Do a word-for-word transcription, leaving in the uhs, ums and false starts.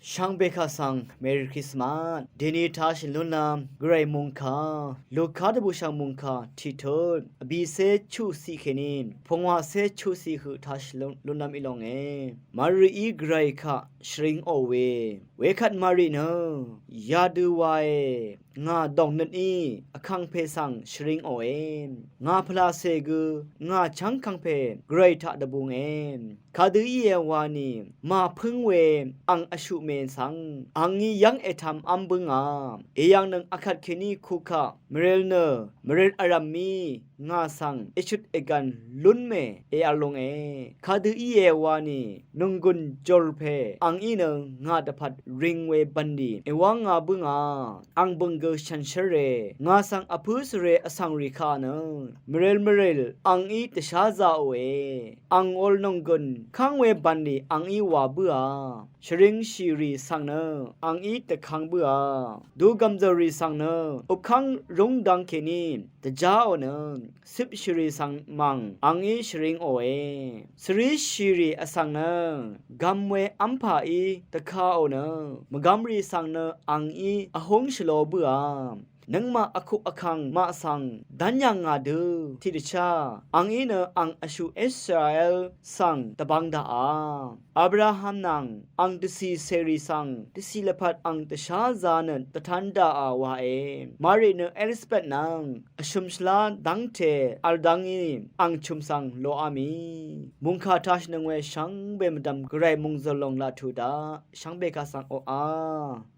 Shvngbe kaq svng Merry Christmas. Dini tashì lúnlv́m Gvray mungkà, Luka dvbùshv̀ng mungkà tiqtut, vbìcé chuqciq kèní pungwàcé chuqciq høq tashì lún- lúnlv́m í longe. Marií Gvray kaq shvringò we. Wekvt Mari nø yadø wae. Ngà dòngnøtní vkangpè svng shvringòe. Ngà pvlacè gø ngà chv́ng kangpè Gvray taq dvbunge. Kadø íe wani màpǿng we ang vshuqme svng angí yv́ng ètv̄mv́m bǿngà. Èyv̀ngnøng akvt kèní kukaq mvril nø mvril vrv̀mí ngà svng èshøt ègv̀n lún mè èv̄l lunge. Kadø íe wani nònggùn jòrpè angí nø ngà dvpvt ring we bv̀nlì èwángā bǿngà. Ang bø̀ng gø shànshér re. Ngà svng vpǿ svre vsvng rì kaq nø mvril mvril angí dvsházāòe. Ang ol nònggùn káng we bv̀nlì angí wà bǿà. Shvringshì rì svng nø angí dvkang bǿà. Dugv̀mzø̀l rì svng nø upkáng rúngdvng kèní dvjáò nø cipshì rì svng mv̀ng angí shvringòe. Svríshì rì vsvng nø gvm we v́mpàí dvkaò nø mvgvm rì svng nø angí vhúng shvlo bǿà. Nøngmaq vkuq vkangmaq svng dv́n yv̀ngà dø tiqdvchá angí nø ang vshuq Israel svng dvbvng daqà. Abraham nvng ang dvcì cèrì svng dvcì lvpat ang dvsházā nø dvtan daqà wae. Mari nø Elisabet nvng vshø̀m shvlá dv́ngte v̄l dv́ngí ang chø̀m svng loá mì. Mungkà tashìnøng we shvngbe mvdv̀m Gvray mungzø̀l lòng laq tuq daq shvngbe kaq svng oqà.